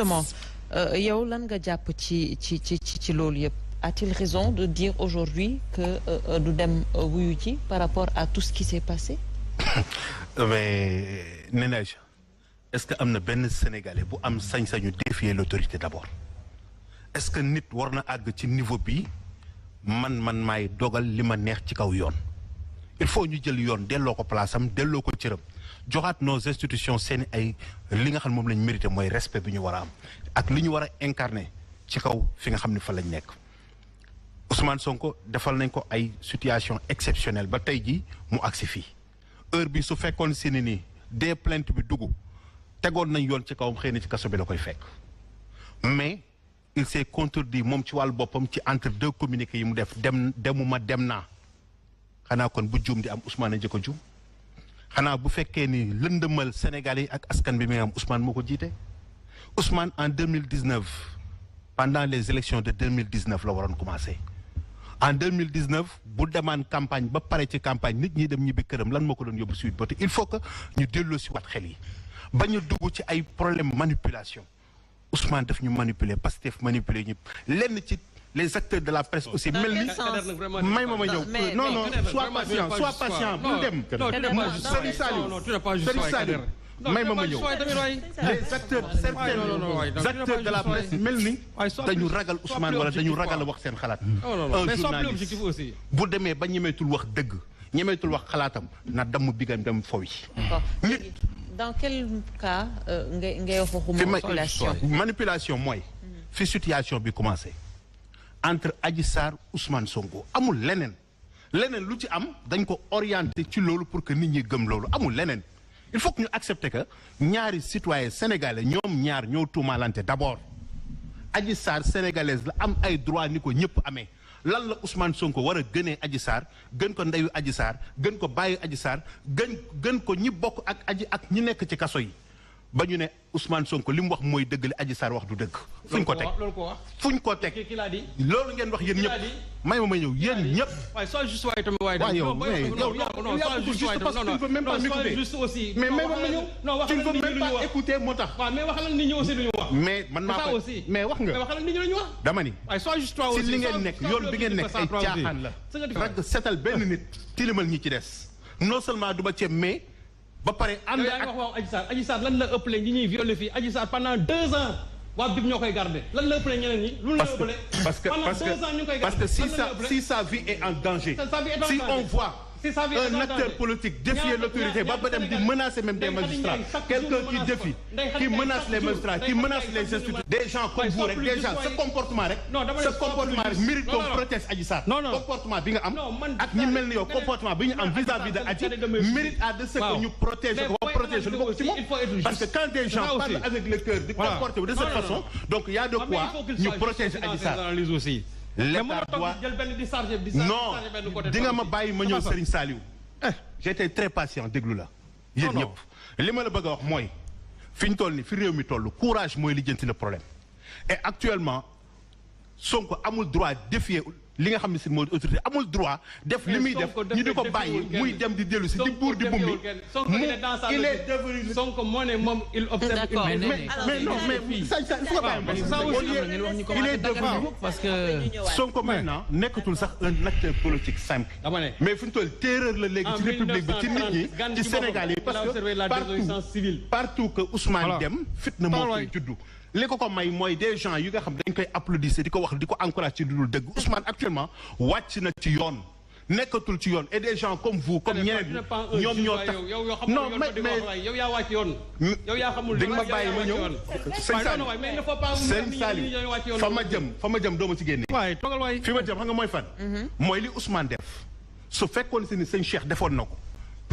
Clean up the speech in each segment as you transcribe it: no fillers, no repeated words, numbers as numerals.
justement yow lan nga jàpp ci loolu yëpp a-t-il raison de dire aujourd'hui que du dem wuyu ci par rapport à tout ce qui s'est passé? mais Nénej est-ce que am na benn Sénégalais bu am sañ-sañu défier l'autorité d'abord est-ce que nit war na àgg ci niveau bi man maay dogal li ma neex ci kaw yoon il faut ñu jël yoon delloo ko place am delloo ko cëram joxaat nos institutions seen ay li nga xam moom lañ mérité mooy respect bi ñu war a am ak li ñu war a incarner ci kaw fi nga xam ne fa lañ nekk Ousmane Sonko defal nañ ko ay situation exceptionnelle ba tey jii mu agsi fii heure bi su fekkoon si ni nii des plaintes bi dugg tegoon nañ yoon ci kawam xëy na ci kaso bi la koy fekk mais il s'est contredit moom ci wàllu boppam ci entre deux communiqués yi mu def dem naa xanaa kon bu juum di am Ousmane a jëkk a juum xanaa bu fekkee ni lëndëmal Sénégalais yi ak askan bi mi nga am Ousmane moo ko jiite Ousmane en 2019 pendant les élections de 2019 la waroon commencer en 2019 bu demaan campagne ba pare ci campagne nit ñi dem ñibbi këram lan moo ko doon yóbbu suite ba il faut que ñu delloo si waat xel yi ba ñu dugg ci ay problème manipulation Ousmane daf ñu manipuler Pastef manipuler ñu lenn ci les acteurs de la presse aussi mel ni may ma ñëw non sois patient bul dem Serigne Saliou may ma ñëw les acteurs certains acteurs de la presse mel ni dañu ragal Ousmane wala dañu ragal wax seen xalaat un journaliste bu demee ba ñemeetul wax dëgg ñemeetul wax xalaatam na damm bigam dem fowi nit dans quel cas ngay wax waxu manipulation mooy fi situation bi commencé entre Adji Sarr Ousmane Sonko amul leneen lu ci am dañ ko orienté ci loolu pour que nit ñi gëm loolu amul leneen il faut que ñu accepter que ñaari citoyens sénégalais ñoom ñaar ñoo tuumaalante d'abord Adji Sarr sénégalaise la am ay droit ni ko ñëpp amee lan la Ousmane Sonko war a gënee Adji Sarr gën ko ndeyu Adji Sarr gën ko bàyyi Adji Sarr gën ko ñi bokk ak aji ak ñi nekk ci kaso yi ba ñu ne Ousmane Sonko li mu wax mooy dëgg li Adji Sarr wax du dëgg. fuñ ko teg fuñ ko teg loolu ngeen wax yéen ñëpp may ma ñëw yéen ñëpp. waaye soit juste waaye tamit waaye tamit yow même pas m'écouter mais may ma ñëw tu ne veux même pas écouter moo tax. waaw mais waxal nit ñi aussi lu ñu wax. mais man maa ko mais wax nga. mais waxal nit ñi lu ñu wax. dama ni. waaye soit juste toi aussi si li ngeen nekk yoon bi ngeen nekk ay caaxaan la. rek setal benn nit tilimal ñi ci des non seulement du ba ceeb mais. ba pare ànd ak yow yaa ngi wax Adji Sarr lan la ëppale ñi ñuy violé fii Adji Sarr pendant 2 ans waa BIP ñoo koy garder lan la ëppale ñeneen ñi. lu la ëppale parce que si sa vie est en danger si on voit un acteur politique défier l'autorité ba dem di menacer même des magistrats quelqu'un qui défie qui menace les magistrats qui menace les institutions des gens comme vous rek déjà ce comportement rek mérite qu'on protège Adji Sarr comportement bi nga am ak ñi mel ni yow comportement bi ñu am vis-à-vis de Adji mérite à de ce que ñu protéger ko protéger lu bokk ci moom parce que quand des gens parlent avec le cœur di comporter de cette façon donc il y a de quoi ñu protéger Adji Sarr l'État doit non di nga ma bàyyi ma ñëw Serigne Saliou j'étais très patient déglu la yéen ñëpp li ma la bëgg a wax mooy fi ñu toll ni fi réew mi toll courage mooy lijjanti le problème et actuellement Sonko amul droit défier li nga xam ne si mooy autorité amul droit def li muy def ñu di ko bàyyi muy dem di dellu si di buur di bumbi il est devenu Sonko moo ne moom il observe mais non mais ça il faut nga bàyyi il est devenu parce que Sonko maintenant nekkatul sax un acteur politique simple mais fi ñu toll terreur la léegi ci république bi ci nit ñi ci Sénégal yi parce que partout que Ousmane dem fitna moo koy juddu li ko may mooy des gens yu nga xam dañ koy applaudir di ko wax di ko encourager ci lu dul dëgg Ousmane actuellement wàcc na ci yoon nekkatul ci yoon et des gens comme vous comme ñeneen ñoom ñoo tax non mais yow yaa wàcc yoon yow yaa xamul di nga ma bàyyi ma ñëw sëñ Saliou fa ma jëm doo ma ci génne fi ma jëm xam nga mooy fan mooy li Ousmane def su fekkoon si ni sëñ Cheikh defoon na ko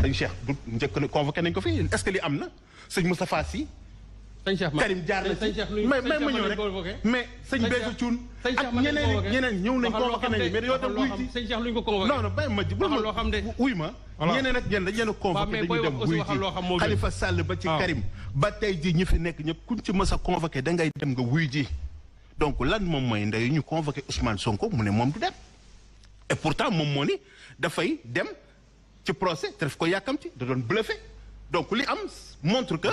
sëñ Cheikh du njëkk na convoqué nañ ko fii est-ce que li am na sëñ Moustapha Sy Karim jaar na ci mais ma ñëw rek mais sëñ Béthio Thioune ak ñeneen ñëw nañ convoqué nañu mais yow tam wuy ci sëñ Cheikh luñ ko convoqué non non bàyyi ma ji loo xam de wuy ma ñeneen ak ñeneen dañ leen a convoqué dañuy dem wuy ji Khalifa Sall ba ci Karim ba tey ji ñi fi nekk ñëpp kuñ ci mës a convoqué da ngay dem nga wuy ji donc lan moom mooy ndey ñu convoqué Ousmane Sonko mu ne moom du dem et pourtant moom moo ni dafay dem ci procès te daf ko yàkkamti da doon bluffé donc li am montre que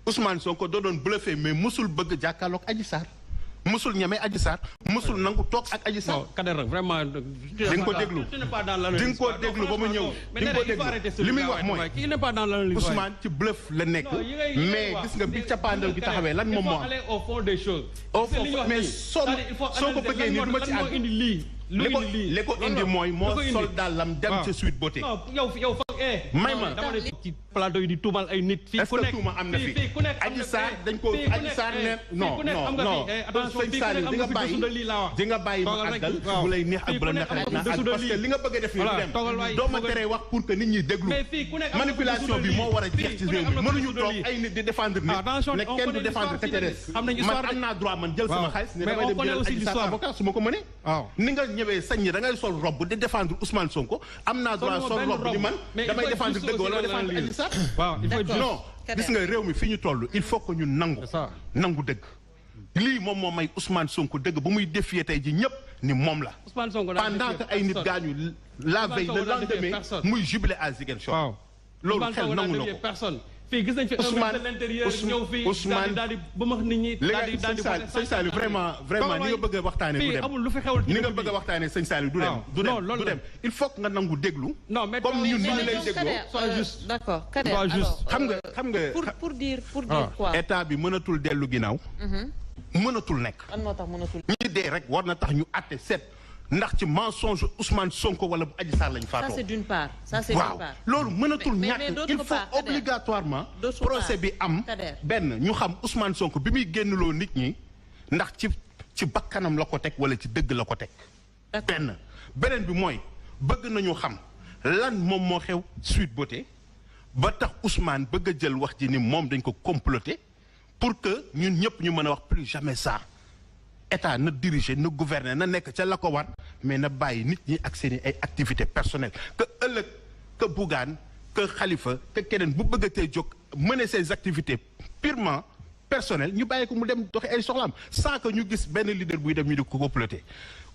Ousmane Sonko doo doon bluffé mais musul bëgg jàkkaarloog Adji Sarr musul ñeme Adji Sarr musul nangu toog ak Adji Sarr. non Kader vraiment. di nga ko déglu di nga ko déglu ba mu ñëw di nga ko déglu li muy wax mooy Ousmane ci bluff la nekk mais gis nga bi cappaandaw gi taxawee lan moom moo am. au fond des choses. au fond mais soo ko bëggee nii du ma ci àgg. li ko indi mooy moo sol dàllam dem ca Sweet Beauté. yow may ma dama ne ci plateau yi di tuumal ay nit. fii ku nekk tuuma am na fi Adji Sarr dañ ko Adji Sarr ne non sëñ Saliou di nga bàyyi ma àggal bu lay neex ak bu la neexee na ak parce que li nga bëgg a def nii dem doo ma teree wax pour que nit ñi déglu manipulation bi moo war a jeex ci réew mi mënuñu toog ay nit di défendre nit ne kenn du défendre ka ca des man am naa droit man jël sama xaalis ne damay dem jël Adji Sarr avocat su ma ko mënee ni nga ñëwee sañ ñi da ngay sol robe di défendre Ousmane Sonko am naa droit sol robe di man damay défendre dëgg wala défendre Adji Sarr non gis nga réew mi fi ñu toll il faut que ñu nangu dëgg lii moom moo may Ousmane Sonko dëgg ba muy défier tey ji ñëpp ni moom la pendant que ay nit gaañu la veille le lendemain muy jubilé à Ziguinchor loolu xel nangu na ko fii gis nañ fi Ousmane ñëw fii daal di ba max nit ñi daal di sëñ Saliou vraiment ni nga bëgg a waxtaane du dem amul lu fi xewul ni nga bëgg a waxtaane sëñ Saliou du dem il faut que nga nangu déglu comme ñun ni ñu lay dégloo soit juste d'accord Kader xam nga pour dire quoi état bi mënatul dellu ginnaaw mënatul nekk lan moo tax mënatul ñi dee rek war na tax ñu àtte seet ndax ci mensonge Ousmane Sonko wala bu Adji Sarr lañ faatoo. ça c'est d'une part waaw loolu mënatul ñàkk il faut obligatoirement procès bi am benn ñu xam Ousmane Sonko bi muy génnloo nit ñi ndax ci bakkanam la ko teg wala ci dëgg la ko teg beneen bi mooy bëgg nañu xam lan moom moo xew Sweet Beauté ba tax Ousmane bëgg a jël wax ji ni moom dañ ko comploter pour que ñun ñëpp ñu mën a wax plus jamais ça état na diriger na gouverner na nekk ca la ko war mais na bàyyi nit ñi ak seen ay activités personnelles que ëllëg que Bougane que Khalifa que keneen bu bëggatee jóg mener ses activités purement personnelles ñu bàyyi ko mu dem doxi ay soxlaam sans que ñu gis benn leader buy dem ñu di ko comploter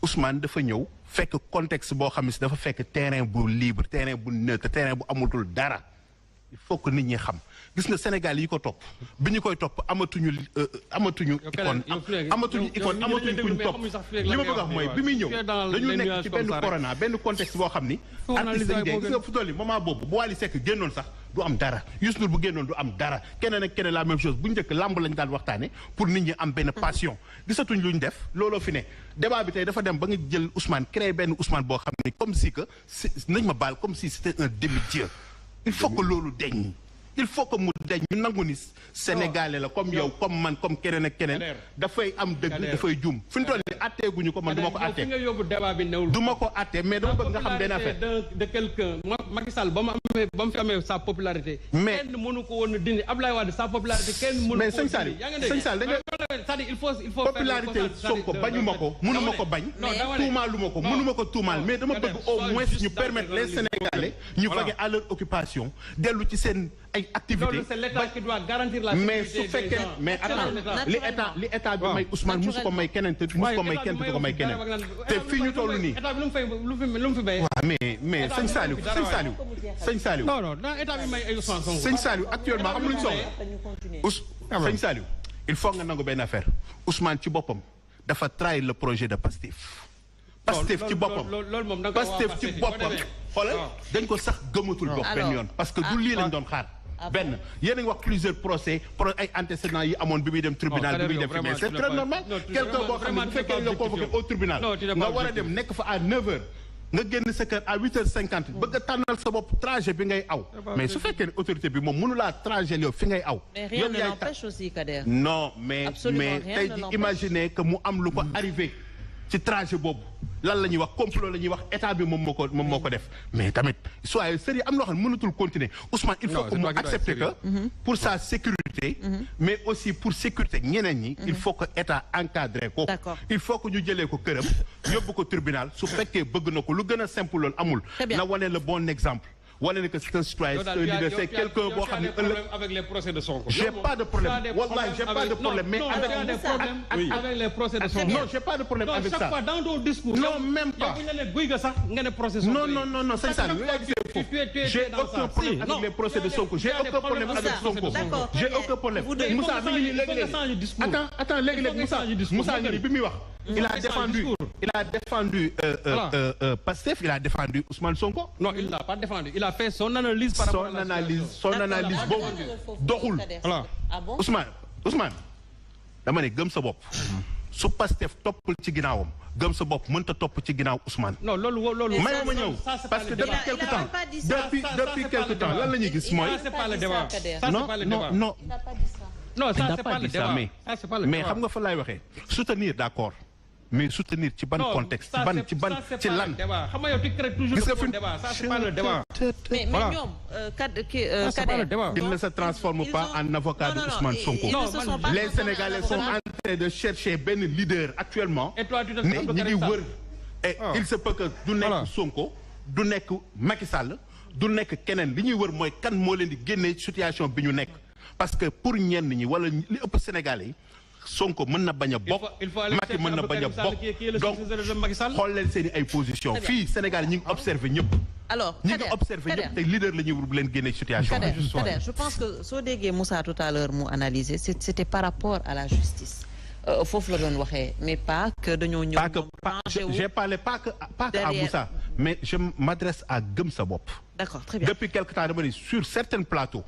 Ousmane dafa ñëw fekk contexte boo xam ne si dafa fekk terrain bu libre terrain bu neutre terrain bu amatul dara il faut que nit ñi xam gis nga Sénégal yi ko topp bi ñu koy topp amatuñu icône amatuñu kuñ topp li ma bëgg a wax mooy bi muy ñëw dañu nekk ci benn corona benn contexte boo xam ni artiste dañ dee gis nga fu toll yi moment boobu bu Wally Seck génnoon sax du am dara Youssou Ndour bu génnoon du am dara keneen ak keneen la même chose bu njëkk làmb lañ daan waxtaane pour nit ñi am benn passion gisatuñ luñ def looloo fi ne débat bi tey dafa dem ba nga jël Ousmane créé benn Ousmane boo xam ni comme si que nañ ma baal comme si c'était un demi-dieu il faut que loolu deñ il faut que mu deñ ñu nangu ni sénégalais la comme yow comme man comme keneen ak keneen dafay am dëgg dafay juum fi ñu toll nii atteeguñu ko man du ma ko attee du ma ko attee mais dama bëgg nga xam benn affaire de quelqu'un Macky Sall ba mu fi amee sa popularité mais kenn mënu ko woon dindi Abdoulaye Wade sa popularité kenn mënu ko mais sëñ Sall c'est-à-dire il faut popularité Sonko bañu ma ko mënu ma ko bañ tuumaalu ma ko mënu ma ko tuumaal mais dama bëgg au moins ñu permettre les sénégalais ñu vaguer à leur occupation dellu ci seen ay activités c'est l'État qui doit garantir la mais su fekkee mais attends li état bi may Ousmane musu ko may keneen te musu ko may keneen te du ko may keneen te fii ñu toll nii état bi lu mu fi bay waaw mais sëñ Saliou non état bi may ay Ousmane Sonko sëñ Saliou actuellement xam luñu soxla sëñ Saliou il faut nga nangu benn affaire Ousmane ci boppam dafa trahir le projet de Pastef ci boppam Pastef ci boppam xoolal dañ ko sax gëmatul bokk benn yoon parce que du lii lañ doon xaar benn yéen a ngi wax plusieurs procès ay antécédents yi amoon bi muy dem tribunal bi muy dem fi mais c'est très normal quelqu'un boo xam ne bu fekkee nga convoqué au tribunal nga war a dem nekk fa à 9h nga génn sa kër à 8h50 bëgg a tànnal sa bopp trajet bi ngay aw mais su fekkee ne autorité bi moom mënu laa trajet yow fi ngay aw yow yaay aussi Kader non mais tey ji imaginer que mu am lu ko arrivé ci trajet boobu lan la ñuy wax complot la ñuy wax état bi moom moo ko def mais tamit soyez sérieux am loo xam ne mënatul continuer Ousmane il faut que mu accepter que pour sa sécurité mais aussi pour sécurité ñeneen ñi il faut que état encadré ko il faut que ñu jëlee ko këram yóbbu ko tribunal su fekkee bëgg na ko lu gën a simple loolu amul na wane le bon exemple wala ne que c'est un citoyen, c'est un leader, c'est quelqu'un boo xam ne ëllëg. avec les procès de Sonko. J'ai pas de problème. Wallahi, j'ai pas de problème. Mais avec des problèmes avec les procès de Sonko. Non, j'ai pas de problème avec ça. Chaque fois dans nos discours. Non, même pas. Non, c'est ça. J'ai aucun problème avec les procès de Sonko. J'ai aucun problème avec Sonko. J'ai aucun problème. Moussa, attends, Moussa Ngiri bi muy wax. Il a défendu Pastef, il a défendu Ousmane Sonko. Non, il l'a pas défendu. Il a fait son analyse par rapport à son analyse boobu doxul. Ousmane dama ne gëm sa bopp. Su Pastef toppul ci ginnaawam gëm sa bopp mënta topp ci ginnaaw Ousmane. Non, loolu may ma ñëw parce que depuis quelque temps lan la ñuy gis mooy. Ça c'est pas le débat. Non, ça c'est pas le débat. Mais xam nga fa laay waxee soutenir d'accord. Mais soutenir ci ban contexte ci lan. Xam nga yow tu crées toujours le débat. Ça c'est pas le débat. Mais ñoom il ne se transforme pas en avocat de Ousmane Sonko. Les Sénégalais sont en train de chercher benn leader actuellement. Et toi tu te ñi ngi wër. Et il se peut que du nekk Sonko du nekk Macky Sall du nekk keneen li ñuy wër mooy kan moo leen di génnee situation bi ñu nekk. Parce que pour ñenn ñi wala li ëpp Sénégalais yi Sonko mën na bañ a bokk Macky mën na bañ a bokk donc xool leen seen i ay position fii Sénégal ñi ngi observé ñëpp. Alors ñi ngi observé ñëpp te leader la ñuy leen génne situation. Kader, je pense que soo déggee Moussa tout à l'heure mu analyser c'était par rapport à la justice. Foofu la doon waxee mais pas que dañoo ñëw. J'ai parlé pas que à Moussa mais je m'adresse à gëm sa bopp. D'accord, très bien. Depuis quelque temps dama ne sur certains plateaux.